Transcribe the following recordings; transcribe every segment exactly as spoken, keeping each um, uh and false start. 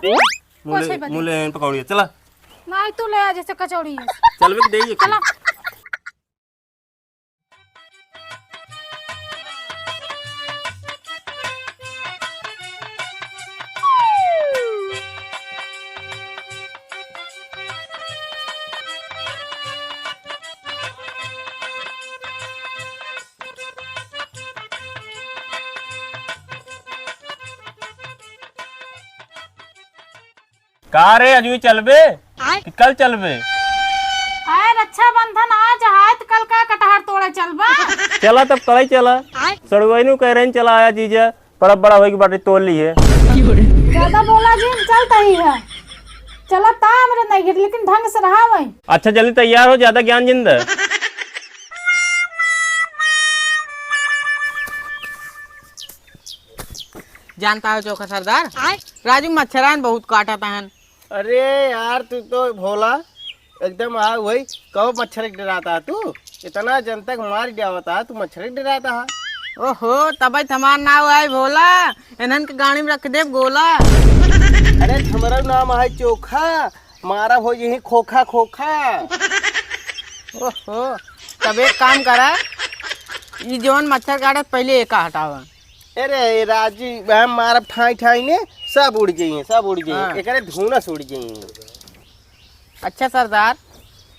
मुँह ले, कुछ ही बदे। मुँह ले पकौड़ी, चला। नाहीं, तू ले आ जैसे कचौड़ी है। चल बे, दे ये। चला। का रे, अजू चलबे कि कल चलबे? अरे, रक्षाबंधन आज है, त कल का कटहर तोड़े चलबा? चला तब कल ही चला। सड़ुआइनू कह रहे हैं, चला आया जीजा, परब बड़ा होई के बाटे, तोड़ ली है। ज्यादा बोला जिन, चलता ही है। चला ता हमरे नहीं गिर, लेकिन ढंग से रहा वही। अच्छा, जल्दी तैयार हो, ज्यादा ज्ञान जिन दे। जानता हो चोखा सरदार, आय? राजू मच्छरान बहुत काटत हन। अरे यार, तू तो भोला एकदम आ वही। कहो मच्छर के डराता है तू? इतना जनता के मार डावता है, तू मच्छर के डराता है? ओहो, तबे त हमार नाव है भोला, इन्हन के गाड़ी में रख देब गोला। अरे, हमरो नाम है चोखा, मारब हो यही खोखा खोखा। ओहो, तब एक काम करा, ई जौन मच्छर काटत पहले एका हटावा। अरे राजी, हम मारब ठाई ठाई ने, सब उड़ जाइए, सब उड़ जाइए, हाँ। एकरे धुनस उड़ जाइए। अच्छा सरदार,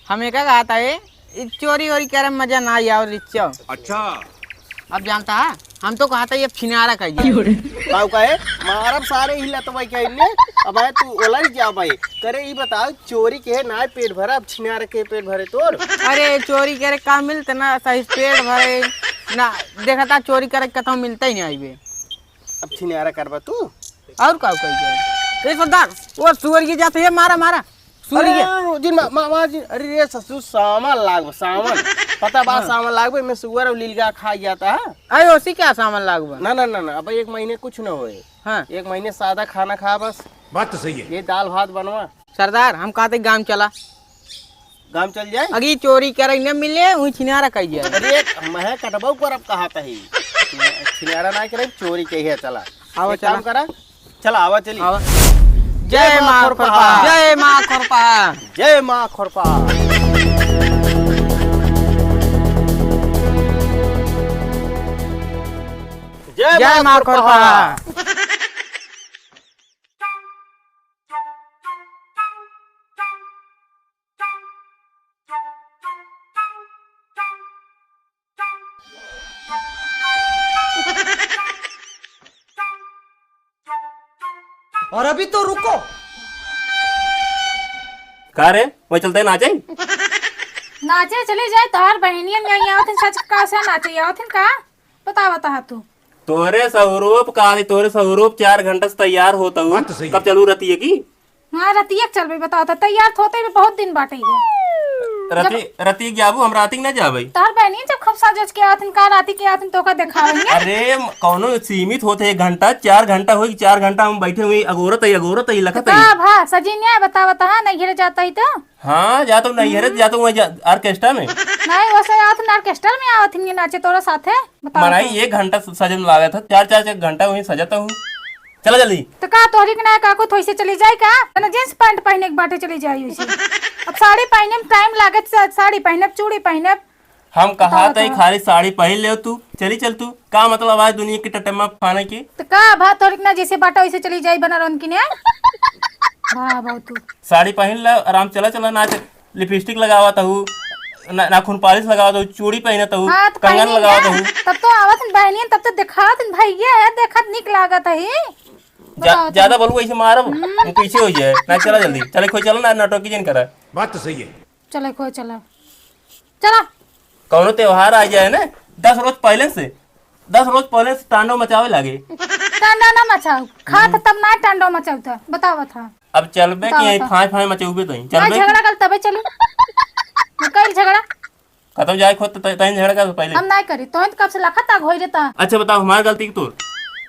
हम एका कहत है, ई चोरी ओरी करे में मजा ना आई और लिच्चो। अच्छा। अब जानता है, हम तो कहत है ये छिनारा कहिए। काऊ कहे, मारब सारे ही लतवा के इन्ने, अब आए तू ओलर जा भाई। करे ई बताओ, चोरी के ना पेट भरा, अब छिनारा के पेट भरे तोर? अरे चोरी करे का मिलत ना, सही पेट भरे ना, देखता चोरी करे कतौ मिलता ही नहीं आईबे। अब छिनारा करबा तू? और का कही जाए? ए सरदार, वो सुअर ये जाते है, मारा, मारा। सुअर अरे, ये। जिन मा-, मा-, मा-, जिन, अरे रे ससुर, सावन लागबे, सावन। पता बा, हाँ। सावन लागबे, में सुअर और लीलगा खा जाता है। अरे, ओसी क्या सावन लागबे? ना, ना, ना, ना, अब एक महीने कुछ न होए। हाँ। एक महीने सादा खाना खा बस। बात तो सही है। ये दाल भात बनवा। सरदार, हम कहते गाँव चला। गाँव चल जाए? अगी चोरी करे न मिले, वही छिनारा कह जाए। अरे, मैं कटबऊ करब कहा तही। छिनारा ना करे, चोरी कहिए, चला। आवा, एक काम चला। करा, चला, आवा, चली। आवा। जय जय माँ माँ खुरपा। खुरपा। जय माँ खुरपा। जय माँ खुरपा। जय जय माँ माँ खुरपा। खुरपा। और अभी तो रुको। का रे, वही चलते नाचे? नाचे चली जाए, तोहार बहिनियन नहीं आवत हैं, सच का से नाचे आवत हैं का? बतावा तहा तू। तोहरे सौरूप का आदि, तोहरे सौरूप चार घंटा से तैयार होत हूँ। बात तो सही कब है। चलू रतिया की? हाँ, रतिया के चलबे, बतावा त, तैयार त होते भी बहुत दिन बाटे है। रति-, जब रतिया के जाबू, हम राती के ना जाबे। तोहर बहनियन जब खूब सज-उज के आथिन, का राती के आथिन, तोका देखावेंगे। अरे, म-, कौनो सीमित होते एक घंटा, चार घंटा होई, चार घंटा हम बैठे हुए, अगोरत है, अगोरत है, लखत है। का भा, सजिनिया, बतावा त, हाँ, नहीं घिरे जाता ही तो। हाँ, जा तो नैहरे, जा तो वहीं जा, orchestra में। नहीं, वैसे आवत हन orchestra में आवत हन ये नाचे तोरा साथे। बताओ मनाई तो। एक घंटा स-, सजे में लागत है, चार, चार, चार घंटा वहीं सजत हूँ। चला जल्दी। तो का तोहरी के ना काको थोइसे चली जाए का? ना jeans pant पहने के बाटे चली जाए उसे। अब साड़ी पहने में time लागत, सा-, साड़ी पहनब, चूड़ी पहनब। हम कहा बताओ तई तो। खाली साड़ी पहन ले तू, चली चल तू। का मतलब आज दुनिया की टटम्मा फाने की? तो का भा तोहरी के ना जैसे बाटा वैसे चली जाए बना रौन की ने? वाह, बहुत तू। साड़ी पहन ले, आराम चला, चला नाच। Lipstick लगावत हूँ, ना-, नाखून polish लगावत हूँ, चूड़ी पहनत हूँ, हाँ, तो कंगन पहने लगावत ना। हूँ। तब तो आवत हन बहनियन, तब तो देखावत हन भैया है, देखत निक लागत है। जा-, बताओ तो। ज्यादा बोलबू ऐसे मारब, हम्म। वो पीछे हो जाए। ना, चला जल्दी, चले खोए चला ना, नौटंकी जिन करा। बात तो सही है। चले खोए चला। चला। कौनो त्योहार आ जाए ना, दस रोज पहले से दस रोज पहले से टांडो मचावे लागे। टांडो ना मचाऊ, खात हम्म। तब ना टांडो मचाऊ था, बतावा था। अब चलबे बतावा कि यहीं था। फाय फाय मचौबे तहीं? मैं चलबे कि? झगड़ा कल तबे चली। मैं कल झगड़ा। कतौ जाए खोत त-, तहीं झगड़ा कर पहले। हम ना करी, तोहिन कब से लखा ता घोई रहता। अच्छा बताओ, हमार गलती कि तोर?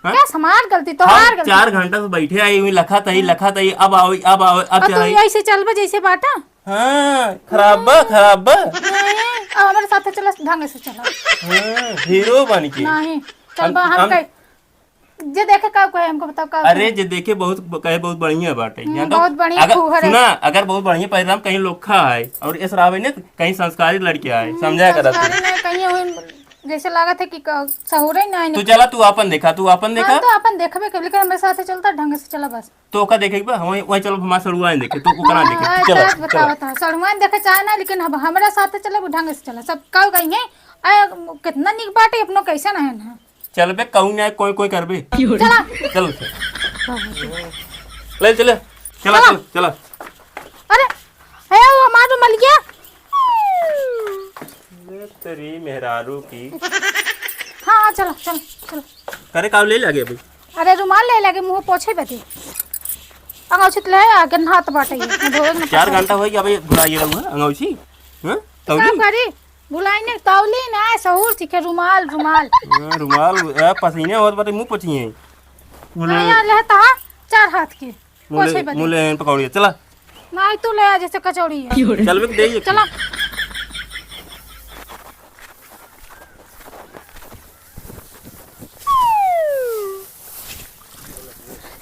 हाँ? क्या हमार गलती, हम तोहार गलती। चार घंटा से बैठे आई हुई, लखा तही, हम्म। लखा तही, अब आओ, अब आओ, अब और तू चलाई। ऐसे चलबे जैसे बाटा? हाँ, खराब बा, खराब बा। नहीं, अब हमारे साथ चला, ढंग से चला। हाँ, हीरो बन के। नहीं, चल हम, बा, हम हम कह-, जे देखे का कहे हमको बताओ का अरे कहे? जे देखे बहुत ब-, कहे बहुत बढ़िया बाटे, हम्म, जान तो बहुत बढ़िया अगर, फूहर है। सुना, अगर बहुत बढ़िया परिणाम कहीं लोखा है और इस रावे ने कहीं संस्कारी लड़के आए, हम्म, समझा करा तू। संस्कारी नहीं, कहीं हुई जैसे लागत है कि क-, सहूरे ही ना है तू ना। चला, तू आपन देखा, तू आपन हाँ, देखा। तो आपन देखबे के, लेकिन हमरे साथे चलता ढंग से चला बस। तो ओका देखे के बा, वहीं, वहीं चलो, हमार सड़ुआ है देखे, तो ओकरा देखे, हाँ, चलो, बस बताओ, चलो। बताओ, सड़ुआ देखे चाहे ना, लेकिन हम, हमरा साथे चले, वो ढंग से चला, सब का कहीं है, आ, कितना निक बाटे, अपनो कैसे ना है ना। चल बे, कहूँ ना कोई, कोई कर बे। चला। चल, चल। ले, चले। चला, चला। चल, चला। अरे, हे, वो हमार रुमालिया। ये तेरी मेहरारू की। हाँ, हाँ, चला, चला, चला। करे का ले लगे भाई? अरे, रुमाल ले लगे, मुँह पोछे बदे। अंगौछी त ले आगे, नहात बाटे ये, धोए न चार पसारे। घंटा हो गया, अबे भुला ये रहू, हाँ? अंगौछी? हाँ? का तौली? करी? भुलाई ने, तौली ना, सहूर सीखे, रुमाल, रुमाल। हाँ, रुमाल, ए, पसीने होत बाटे, मुँह पोछिए। मुँह ले, नहीं, आ लेता, चार हाथ के। मुँह ले, पोछे बदे। मुँह ले, पकौड़ी, चला। नहीं, तू ले आ, जैसे कचौड़ी है। चल, बे, दे ये। चला।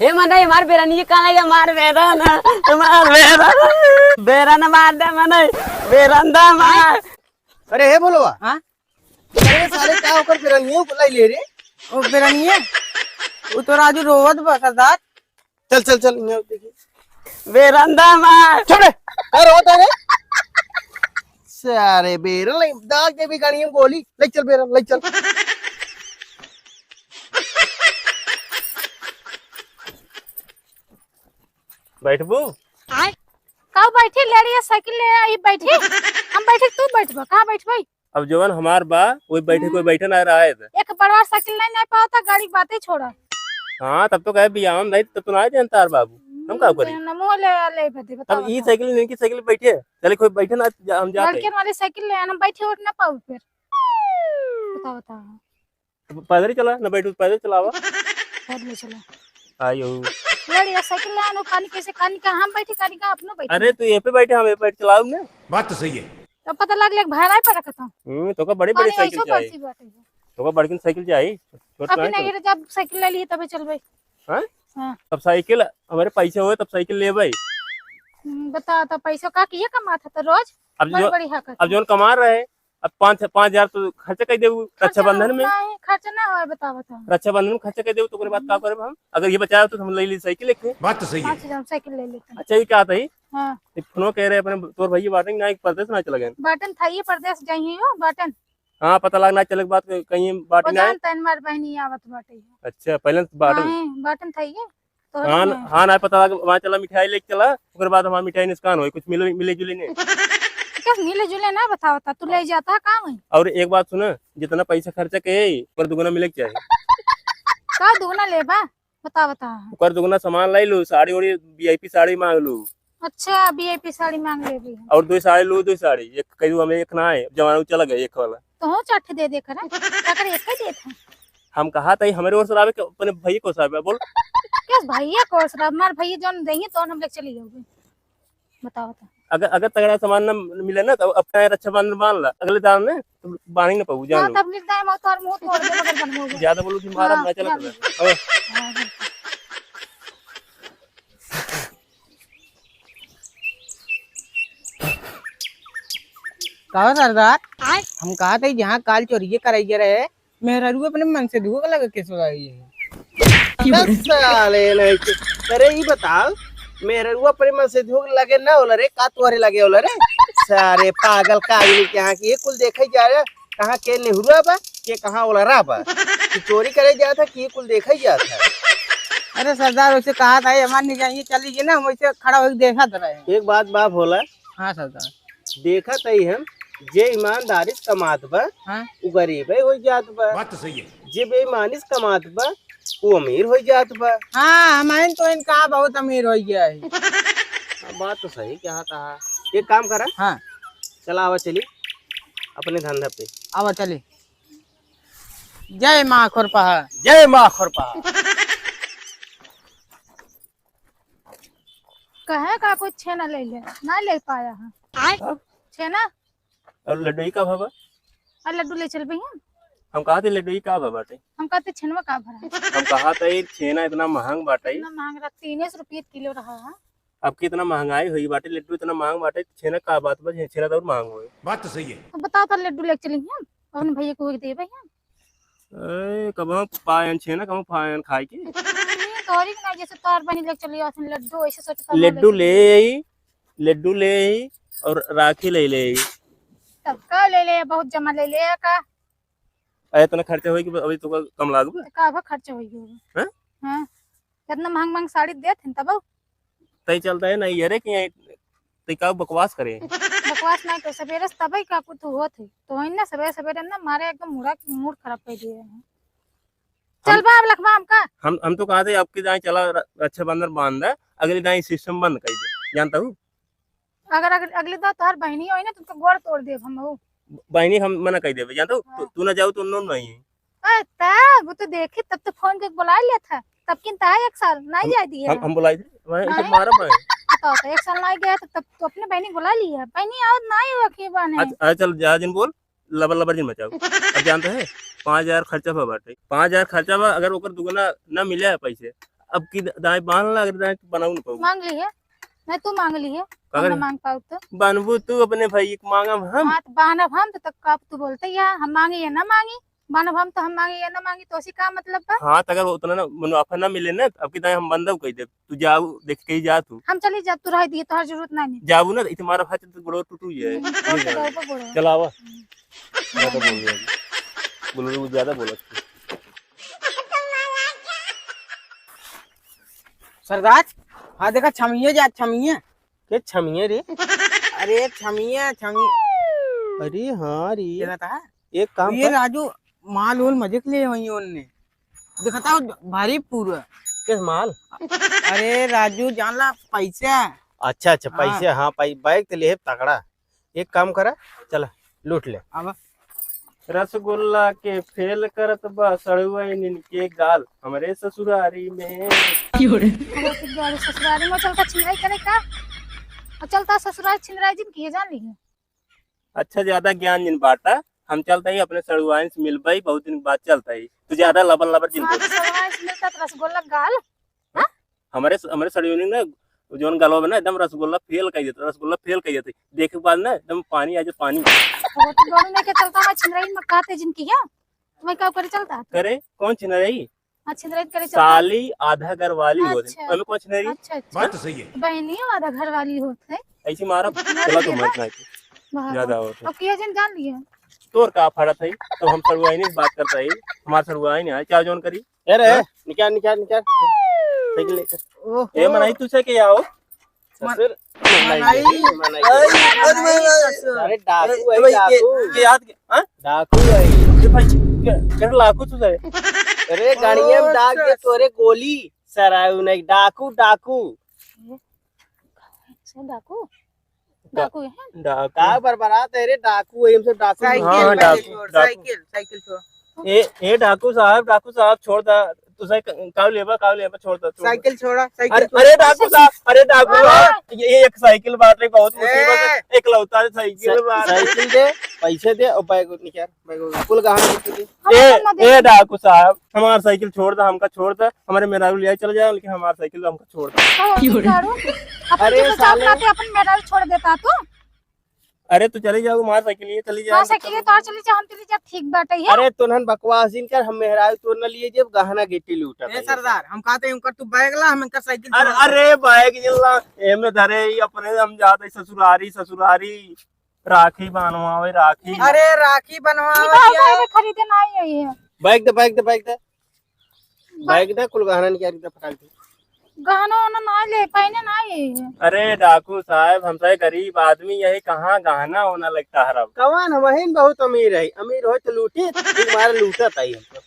हे मनई, हमार बेरनिया कहाँ है? हमार बेरन, हमार बेरन, बेरन मार दे मनई, बेरन दे मार। अरे हे भोलवा। हाँ? अरे साले का ओकर बेरनिया को लाई ले रे? ओ बेरनिया? वो तो राजू रोवत बा सरदार। चल, चल, चल, यहाँ देखी। बेरंदा मार। छोड़े। का रोता रे? सारे बेरन, ले, दाग देबी गाड़िया में गोली। ले चल बेरन, ले चल। बैठबू? आय? का बैठी? लेड़ी साइकिल ले आई, बैठी। हम बैठे, तू बैठबा। कहाँ बैठबा? अब जवन हमार बा, वही बैठे, कोई हम्म। बैठे ना रहा है। एक बड़वा साइकिल नहीं, नहीं पावता, गाड़ी की बातें छोड़ा। हाँ, तब तो कहे बियाह में नहीं, तब तो ना जानता यार बाबू। हम का करी? हम्म, नमो ले, ले बदे, बताओ, अब ई बताओ। साइकिल, इनकी साइकिल बैठे, चले कोई बैठे ना, जा, हम जाते। लड़कियन वाली साइकिल ले आना, बैठे उठ ना पाऊ फिर। बताओ, बताओ। तो पैदल ही चला, ना बैठू, पैदल चलावा। पैदल ही चला। आयो। लड़िया साइकिल ले आनो, कानी कैसे, कानी का हम बैठी, कानी का अपनो बैठी। अरे, तू ये पे बैठे, हम ये पे बैठ चलाऊ ना। बात तो सही है। तब पता लग ले, भाड़ा पर रखता हूँ। हम्म, तो का बड़ी, बड़ी कानी साइकिल ऐसो चाहिए। पड़ती बाटे। तो का बड़किन साइकिल चाहिए, छोट अभी ना नहीं तो। रे, जब साइकिल ले ली, तबे चलबे। हाँ? हाँ। तब साइकिल, हमारे पैसे होए, तब साइकिल लेबे। हम्म, बता, तब पैसा का किए कमात है तो रोज? अब बड़ी, जो, बड़ी हरकत अब है। जोन कमा रहे, अब पाँच, पाँच हजार तो खर्चा कर देबू अच्छा, रक्षाबंधन में। नहीं, खर्चा ना होए, बताओ, बताओ। रक्षाबंधन में खर्चा कर देबू, तो ओकरे बाद का हम्म। करब हम? अगर ये बचाया तो हम ले ली साइकिल एक ठे। बात तो सही है। पाँच हजार साइकिल ले लेते हैं। अच्छा, ये क्या आता है? हाँ। ये फोनो कह रहे अपने तोर भैया बाटन ना, एक परदेस ना चला गए। बाटन था, ये परदेस जाइए हो, बाटन। हाँ, पता लग ना चले के बात कहीं वो बाटन ना है। जानता है, हमार बहनी आवत बाटे। अच्छा, पहले से बाटन। हाँ, बाटन था ये। तोहरे हाँ, में। हाँ, ना पता लगा, वहाँ चला मिठाई लेके चला, ओकर बाद हमार मिठाई नुकसान होई, कुछ मिले, मिले जुले नहीं। क्या मिले जुले ना बतावता, तू ले जाता काम है? और एक बात सुना, जितना पैसा खर्चा के है, ओकर दुगुना मिले के चाही। का दुगुना लेबा? बता, बता। ओकर दुगुना सामान लाई लू, साड़ी ओड़ी, वीआईपी साड़ी मांग लू। अच्छा, वीआईपी साड़ी मांग लेबी। और दो साड़ी लू, दो साड़ी, एक कह दू हमें एक ना है, जमाना चला गया एक वाला। तो हो चार ठे दे दे कर, का करे, एक ही देत है। हम कहा था, हमरे ओर से लावे के अपने भैया को साहब बोल। क्या भैया को साहब? हमारे भैया जौन देंगे तो हम लेके चली जाओगे। बताओ तो। अगर, अगर तगड़ा सामान न मिले ना तो अपना रक्षाबंधन बांध ला, अगले दान में तो बांध ही ना पाऊ, जान हाँ, लो। तब निर्दय मौत और मुंह तोड़ दे, मगर बनोगे। ज्यादा बोलू कि मारा हाँ, ना चला जान तुम्हें। लो। अब हाँ, बिल्कुल। कहो सरदार, आय? हम कहा थे जहाँ काल चोरिये कराइए रहे, मेहरारू अपने मन से धुआं लगे के सो रही है। बस साले नहीं के। अरे ई बताओ, मेहरारू अपने मन से धुआं लगे ना होला रे, का तोहरे लगे होला रे? सारे पागल कागनी के यहाँ की ये कुल देखे जा रहा, कहाँ के नेहुरा बा, के कहाँ ओलरा बा। कि चोरी करे जात है, कि ये कुल देखे जात है। अरे सरदार, वैसे कहा था, हमार नहीं जाइए, चल लीजिए ना, हम वैसे खड़ा होके देखा तो रहे। एक बात बा भोला, हाँ सरदार। देखत हई हम, जे ईमानदारी से कमात बा, हाँ। उ गरीबे हो जात बा। बात तो सही है। जे बेईमानी से कमात बा, उ अमीर हो जात बा। हाँ, हम आइन तो इनका बहुत अमीर हो गया है। हाँ, बात तो सही कहा, कहा। एक काम करा। हाँ। चला आवा चली अपने धंधा पे। आवा चली। जय माँ खुरपा। जय माँ खुरपा। कहे का कोई छेना ले ले, ना ले पाया है। आय? अब? छेना? और लड्डू ही का भावा? और लड्डू ले चल भैया। हम कहा थे लड्डू ई का भा बाटे? हम कहते छेनवा का भरा है? हम कहा थे ई छेना इतना महंग बाटे। इतना महंग रहा, तीने सौ रुपये किलो रहा है। अब कितना महंगाई हुई बाटे, लड्डू इतना महंग बाटे, छेना का बात बा, छेना तो और महंग होए। बात तो सही है। तो बताओ तो लड्डू लेके चली हम, अपने भैया को देवे हम। ए, कबहूँ पायन छेना, कबहूँ पायन खाए के। नहीं, तोरी के ना, जैसे तोर बनी लेके चली, ऐसे लड्डू, ऐसे सोचे तो लड्डू ले आई, लड्डू ले आई और राखी ले ले आई। तब का ले ले, बहुत जमा ले ले का? अरे, इतना खर्चा होई कि अभी तो कम लागू बा। तो का बा खर्चा होई होगा? हैं? हाँ। कितना महंग महंग साड़ी देत हैं तब। तई चलता है ना ये रे कि तई का बकवास करे? बकवास नहीं कर, सवेरे से तबई का कुछ होत है। तो वही ना सवेरे सवेरे ना मारे एकदम मूड़ा, मूड खराब कर दिए हैं। चल हम बा, अब लखवा हमका। हम, हम तो कहा थे, अब की दाएं चला र-, रक्षाबंधन बांध दे, अगली दाएं सिस्टम बंद कर दे, जानता हूँ। अगर अग-, अगली दाएं तोहर बहनी होई ना, तो उनका गोड़ तोड़ देब हम, हो। बहनी हम मना कर देबे, जानता हूँ। हाँ। तू, तू ना जाओ तो उन्होंने नहीं। ए, तब वो तो देखी, तब तो फोन के बुला लिया था, तब किन ता एक साल नहीं हम, जाए दिए हम, हैं। हम बुलाई थे, वहीं नहीं। मारा मैं। तो, तो एक साल नहीं गया, तो तब तो अपने बहनी बुला ली है, बहनी आओ नहीं हो के बने। अच्छा, अच्छा, चल जा जिन बोल। लबर लबर जिन मचाओ। अब जानते हैं, पाँच हजार खर्चा बा बाटे, पाँच हजार खर्चा बा, अगर ओकर दुगुना ना मिले है पैसे, अब की दाएं बांध ला, अगर दाएं बनाऊ न पाऊ। मांग ली है, नहीं तू मांग ली है, का हम ना करे? मांग पाऊ तो। बानबू तू अपने भाई के मांगब हम। हाँ, तो बानब हम तो, तब का तू बोलते या हम मांगी या ना मांगी, बानब हम तो हम मांगी या ना मांगी, तो उसी का मतलब बा? हाँ, तो अगर उतना ना मुनाफा ना मिले ना, अब की दाएं हम बंदब कह देब। तू जाऊ, देख के ही जा तू। हम चली जाब, तू रह दिए, तोहर जरूरत ना नहीं। जाबू ना, इते मारा भाई तो गोड़वा टूटू ये। हम्म, ये तोड़ के जाओ। दे ऊपर गोड़वा। चल आवा। हम्म। ज्यादा बोल रही है। बोल रही, वो ज्यादा बोलत है। सरदार, हाँ देखा, छमिये जा, छमिये। के छमिये रे? अरे छमिये, छमिये। अरे हाँ रे। देखा था? एक काम ये कर। राजू, माल उल मजे के लिए वहीं उनने। देखता हो भारी पूरा। किस माल? अरे राजू, जान ला पैसा। अच्छा, अच्छा, हाँ। पैसे, हाँ, पै-, बैग तो लेहे तगड़ा। एक काम करा, चला, लूट ले। अब रसगुल्ला के फेल करत बा सड़ुआइन के गाल, हमरे ससुरारी में। क्यों रे? अरे तो गाड़ी ससुरारी में चलता छिनराई करे का? और चलता ससुरारी छिनराई जिन किए जान ली। अच्छा, ज्यादा ज्ञान जिन बाटा, हम चलता ही अपने सड़ुआइन से मिलबई, बहुत दिन बाद चलता ही। तू ज्यादा लबर लबर जिन हाँ, बोल। तो सड़ुआइन से मिलता तो रसगुल्ला गाल। हाँ? हमरे, हमरे सड़ियोनी ना, जौन गलवा में ना, एकदम रसगुल्ला फेल कर देता, रसगुल्ला फेल कर देता। देखे के बाद ना, एकदम पानी आ जाए, पानी। वो तो दोनों में के चलता है, छिनराई में कहते जिनकी क्या? तुम्हें क्या करे चलता है? करे? कौन छिनराई? हाँ, छिनराई करे चलता है। साली आधा घर वाली होत है। अच्छा। हमें कौन छिनराई? अच्छा, अच्छा। बात तो सही है। बहनी आधा घर वाली होत है। ऐसी मारा, मार चला तो देबा। मत ना। बाहर ज्यादा हो। होत है। अब किया जिन जान लिया। तोर का फरत है? तो हम सड़ुआइन से बात करता है, हमार सड़ुआइन है, चाहे जौन करी। ए रे, हाँ? निकाल, निकाल, निकाल। साइकिल लेकर। ओहो। ए, मनई, तू से के आओ? ससुर, मनई। मनई, मनई। अरे, अरे, भाई, भाई। ससुर। अरे, डाकू अरे, है, भाई, के, डाकू। के याद के, हाँ? डाकू है। अरे, भाई, के, के डाकू तू से? अरे, गाड़िया में ओ, डाक दे सस- तोरे गोली, सरायू नहीं, डाकू, डाकू। से डाकू? डाकू है? डाकू। का बरबरात है रे, डाकू है, हमसे डाकू। साइकिल हाँ, पहले डाकू, छोड़, डाकू। साइकिल, साइकिल छोड़। ए, ए, डाकू साहब, डाकू साहब, छोड़ दा। तू साइ-, काऊ लेबा, काऊ लेबा, छोड़ दा, छोड़ दा। साइकिल छोड़ा, साइकिल अरे, छोड़ा। अरे, डाकू साहब, अरे, डाकू हाँ। साहब, ये, ये एक साइकिल बाटे, बहुत मुसीबत है। ए। एकलौता साइकिल सा-, बाटे। साइकिल दे, पैसे दे और बैग निकाल, बैग निकाल। कुल गहना दे दे। हम ए, अपन ना ए, देंगे। डाकू साहब, हमार साइकिल छोड़ दा, हमका छोड़ दा, हमारे मेहरारू ले चल जाए, लेकिन हमार साइकिल हमका छोड़ दा। तो क्यों रे? मेहरारू, अपन अरे, तो साले। चाहते अपन मेहरारू छोड़ देता तू। अरे, तू चली जाओ, हमार साइकिल ये चली जाओ, हाँ, साइकिल ये तोहार चली जा, हम चली जा, ठीक बाटे ये। अरे, तोनहन बकवास जिन कर, हम मेहरारू तोर न लिए जेब, गहना गिट्टी लूटत ए है। सरदार, हम कहते हैं, उनकर तू बैग ला, हम इनकर साइकिल अरे, छोड़ दे। अरे, बैग जिन ला, एमे धरे, ई अपने हम जाते ससुरारी, ससुरारी, राखी बनवावे, राखी। अरे, राखी बनवावे निकाल क्या? दे, एमे खरीदे ना आई है ये। बैग दे, बैग दे, बैग दे। बैग दे, कुल गहना निकाल के फटाक दे। गहना ओना ना ले, पहने ना ये। अरे डाकू साहब, हम तो गरीब आदमी, यही कहाँ गहना ओना लगता है अब। कौन, हम ही बहुत अमीर है, अमीर होई तो लूटी, तुम्हारा लूटत आई हमको।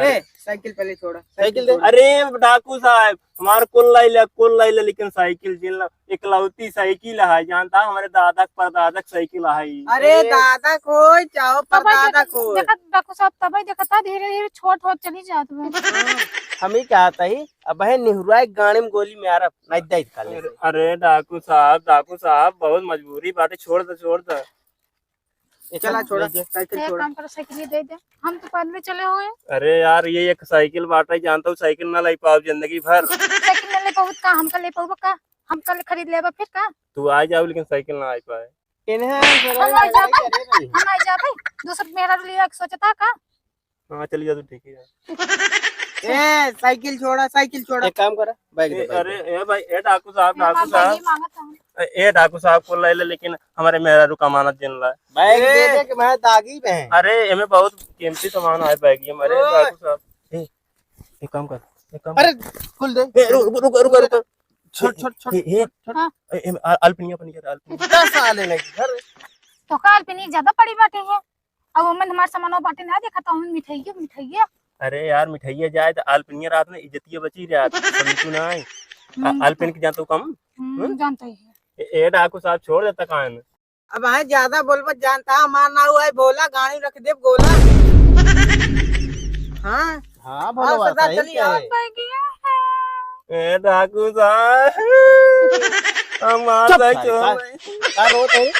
ए, अरे। साइकिल पहले छोड़ा, साइकिल साइकिल दे। छोड़ा। अरे डाकू साहब, हमार कुल लाई ले, कुल लाई ले, लेकिन साइकिल जिन ला, इकलौती साइकिल है, जानता, हमारे दादा के परदादा के साइकिल है। अरे अरे। दादा को, चाहो तब परदादा देखत, को। देखत, डाकू साहब, तब देखता, धीरे धीरे छोट होत चली जात बा। हम ही कहता ही, अब है निहुराए गाड़ी में गोली में आरब, नहीं दे काले अरे, से। अरे डाकू साहब, डाकू साहब, बहुत मजबूरी बाटे, छोड़ दे, छोड़ दे। चला, छोड़ा, ले जा। साइकिल एक छोड़ा। काम करो, साइकिल ही दे दे, हम तो पैदल चले हुए। अरे यार, ये एक साइकिल बाटे, जानता हूँ, साइकिल ना ले पाओ जिंदगी भर। साइकिल ना ले पाओ का, हमका ले पाओ का? हम कल खरीद लेबा फिर का? तू आ जाओ, लेकिन साइकिल ना आ पाए। इन्हें हम आ जाबे, हम आ जाबे। दूसर मेहरारू लिया के सोचता का? हाँ, चली जा तू, ठीक है यार। ए, साइकिल छोड़ा, साइकिल छोड़ा। एक काम करा, बैग दे, ए, बैग अरे, दे। ए भाई, ए डाकू साहब, ये डाकू हमार साहब। बैग ही मांगत हूँ। ए, ए डाकू साहब को ले ले, लेकिन हमारे मेहरारू का अमानत जिन ला। बैग दे ए। दे कि मैं दागी में है। अरे, एमे बहुत कीमती सामान है बैग, ये हमारे ओए। डाकू साहब। ए, एक काम कर, एक काम अरे, कर। खुल दे। ए, रुक, रुक, रुक, रुक। छोड़, ए, छोड़, छोड़, ए, ए, छोड़, छोड़। हाँ। ए, ए, आ-, आलपिनिया बन गया, आलपिनिया। दस साल है लगी घर। तो का आलपिनिया ज्यादा पड़ी बाटे है? अब ओमन हमार सामानो बाटे ना देखा, तो ओमन मिठाइये, मिठाइये। अरे यार, मिठाइये जाए तो आलपिनिया रात में इज्जतिया बची रहा, समझ तू ना आई। आ-, हम्म, आलपिन तो की जानता हूँ कम? हम्म, हम्म? जानता ही है। ए, ए, डाकू साहब छोड़ देता कान। अब आए ज्यादा बोलबा जानता, हमार नाऊ है भोला, गाड़ी रख देब गोला। हाँ? हाँ, भोलवा, हाँ, सरदार, सही चलिए। कहे। ए, डाकू साहब। हमार चुप साहब, सारे, चोर का, है। का रोत है?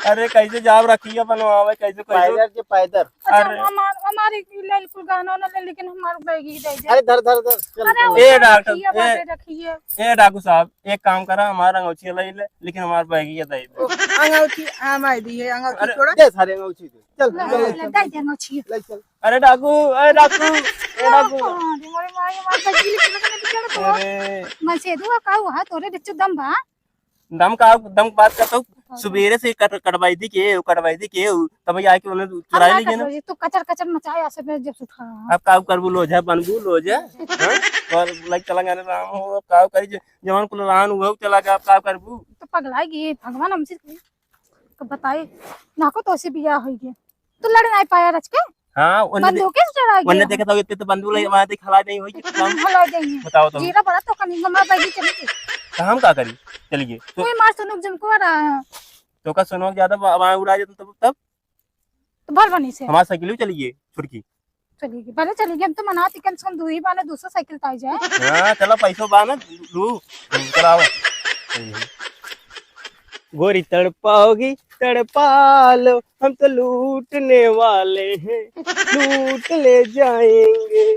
अरे, कैसे जाब रखिए बनवावे, कैसे, कैसे? पैदल के पैदल। अच्छा, अरे। हमार, हमार एक ले कुल गहना ना ले, लेकिन हमार बैग ही दे दे। अरे, धर, धर, धर, चल, अरे, चल। ए, डॉक्टर, रखिए, ए, बाटे रखिए। ए, डाकू साहब, एक काम करा, हमार अंगौछी ले ले, लेकिन हमार बैग ही दे दे। ओ, अंगौछी, हाँ, मैं दी है, अंगौछी अरे। छोड़ा। दे सारे अंगौछी दे। चल, ले, चल, ले, चल। दे दे अंगौछी। ले चल। अरे डाकू, अरे डाकू, ए डाकू। अरे मोरे माई, हमार बैग ही लेके लगा, लेके चल तो। अरे। मैं से दुआ का हुआ, तोरे बिच्चू दम बा? दम का, दम बात करता हूँ। हाँ। सुबेरे से कट-, कटवाई दी के, कटवाई दी के, तब ये आके उन्हें अब चुराई ना ली ना। कटवाई, तू कचर कचर मचाए ऐसे में जब से उठा। अब का करबू, लोझा बनबू, लोझा? हाँ? और लाइक चला गया राम हो, अब का करी, ज-, जवान कुल रान हुआ, चला गया, अब का करबू? तो पगलाई गई, भगवान हमसे कब बताए, ना को तो ऐसे बियाह होई गया। तू लड़ नहीं पाया रच के? हाँ, उन्हें दे-, बंदूक से डरा गया? उन्हें देखा था, इतने तो बंदूक लगे, वहाँ देख हला नहीं होई कि हम हला जाइए। बताओ तो। जीरा बड़ा तो कमी, हमारे बैगी चली गई। तो हम का करी? चलिए। तो कोई मार सुनुक झुमको आ रहा है। तो का सुनुक ज्यादा ब-, वहाँ उड़ा जाता तब, तब? तो भल बनी से। हमारी साइकिल भी चली गई, छुटकी। चली गई, भले चली गई, हम तो मना थी, कम से कम दू ही बाने दूसरा साइकिल ताई जाए। हाँ, चलो, पैसो बाने, लू, चलाओ। गोरी तड़पाओगी, तड़पा लो, हम तो लूटने वाले हैं, लूट ले जाएंगे।